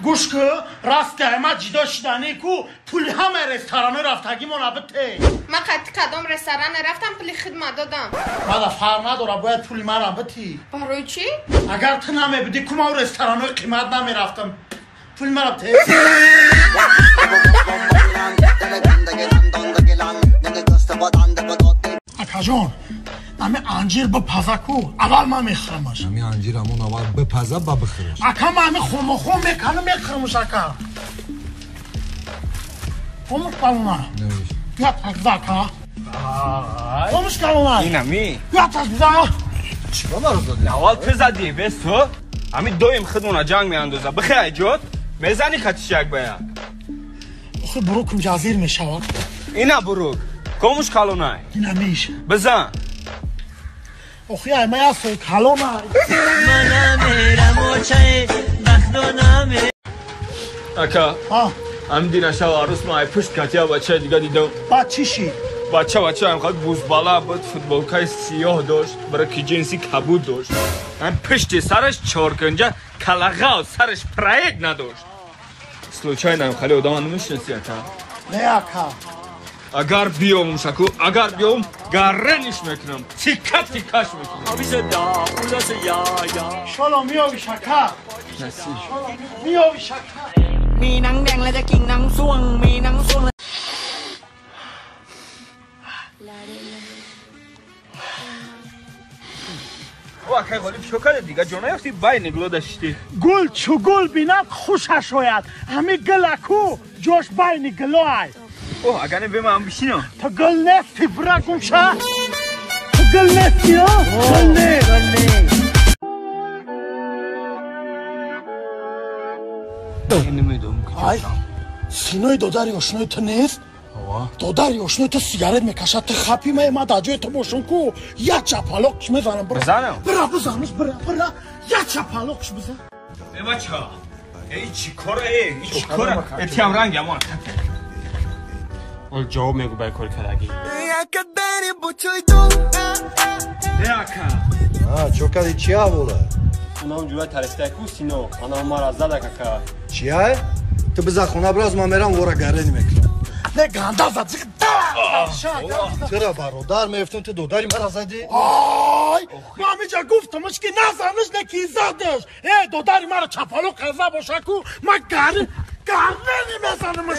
Гӯш ку, расти ама ҷидо шидани ку пули ҳамаи ресторанои рафтагимона бите. Ман қати кадом ресторане рафтам, пули хидмат додам. Мада фарқ надора, бояд пули марам бити. Барои чӣ? Агар ту намебудӣ ку ман ресторанои қимат намерафтам. Пули марам те. Акаҷон, ами анҷир бипаза ку, аввал ман мехӯрамаш. Ами анҷир ҳамон аввал бипаза ба бихӯраш. Ака, ман ами хомохом меканам, мехӯрамаш, ака. Хомуш калона. Я таза, ака. Хомуш калона. Инами. Я таза. Чико маро задӣ? Аввал ту задӣ, бес ту. Ами доим худмона ҷанг меандоза. Бихе айҷот, мезани хатиш як ба як. Охи бурукум ҷазир мешавад. Ина бурук. Комуш калонай. Инамиш. Бизан. Охи ай мая сои калонай. Ака. Ам дина шав арус ма ай пушт катя бача дига дидам. Ба чӣ шид? Бача ам хад бузбала буд, футболкаи сиёҳ дошт, бараки ҷинси кабуд дошт. Ам пушти сараш чоркунҷа калағав, сараш проект надошт. Случайно ам хали одама намешинаси, ака. Не, ака. Агар биём шаку, агар биём гарраниш мекунам, тика тикаш мекунам. Шоло миёви, шака. Миёви, шака. มีหนังแดงและจะกิ่งหนังซ่วงมีหนังซ่วง Акай Ғолиб, чо карда дига ҷо наёфти, байни гуло дашти. Гул чу гул бинад хушаш ояд. Ҳами гилаку ҷош байни гилоай. О, агар не бемам бишинам. Ту гул нести, бира гумша. Ту гул нести, о? Гул не. Намедонам. Ай, синои додари ошнои ту нест? Додари ошнои ту сигарет мекашад, ту хапи ма, ма дар ҷои ту бошам ку, як чапалоқш мезанам. Бизанам? Бира бизанаш, бира, бира, як чапалоқш бизан. Э, бача, эй чӣ кора, э, чӣ кора? Э, тиам ранг ямон. Ол ҷавоб мегӯ бай кори кардаги. Э, ака. Чо кади, чи аҳвола? Унам ҷура тарифтаку сино, анам мара задак, ака. Чия? Ту биза хона бираз, ман мерам вора гарени мекунам. Не ганда зад, зиқ да! Чира бародар меёфтам, ту додари мара задӣ? Ай, ман ҳамиҷа гуфтамаш ки назанаш, не ки задаш. Э, додари мара чапалоқ каза боша ку, ман гарени мезанамаш.